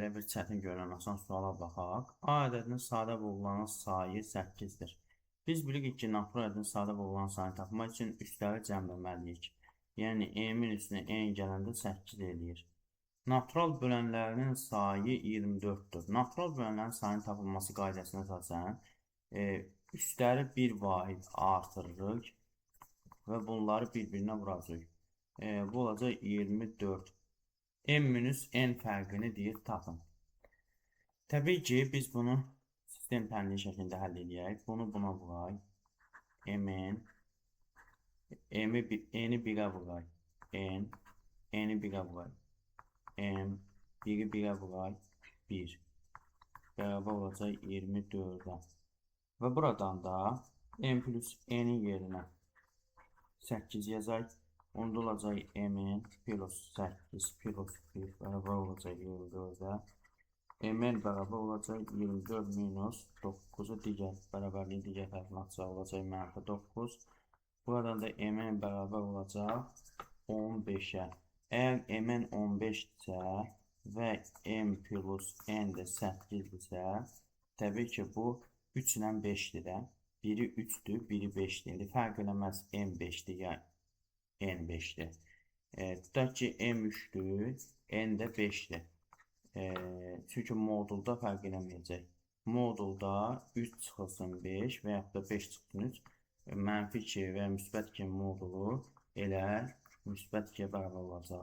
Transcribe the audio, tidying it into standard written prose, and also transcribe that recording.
Elə bir çətin görünən asan suala baxaq. A ədədinin sadə vurulanın sayı 8-dir. Biz bilirik ki, natural ədədin sadə vurulanın sayını tapmaq üçün üstləri cəmləməliyik. Yəni, m-in üstünə n gələndə 8 eləyir. Natural bölənlərinin sayı 24-dür. Natural bölənlərin sayının tapılması qaydasına əsasən üstləri bir vahid artırırıq və bunları bir-birinə vuracağıq. Bu olacaq 24. M minus n fərqini deyir, tapın. Təbii ki, biz bunu sistem tənliyi şəklində həll edəyək. Bunu buna vuraq. Mn, m-i, n-i 1-ə vuraq. N, n-i 1-ə vuraq. M, 1-i 1-ə vuraq. 1. Bərabər olacaq 24-ə. Və buradan da m plus n-in yerinə 8 yazaq. Onda olacaq mn plus 8 plus 1 bərabər olacaq 24-ə. Mn bərabər olacaq 24 minus 9-u digər bərabərliyin digər tərəfinə atacaq, olacaq mənfi 9. Buradan da mn bərabər olacaq 15-ə. Əgər mn 15-dirsə və m plus n də 8-dirsə, təbii ki, bu 3 ilə 5-dir də. Biri 3-dür, biri 5-dir. İndi fərq eləməz m 5-dir ya n 5-dir. Tutaq ki, m 3-dür, n də 5-dir. Çünki modulda fərq eləməyəcək. Modulda 3 çıxılsın 5 və yaxud da 5 çıxsın 3. Mənfi 2 və müsbət 2 modulu elə müsbət 2-yə bərabər olacaq.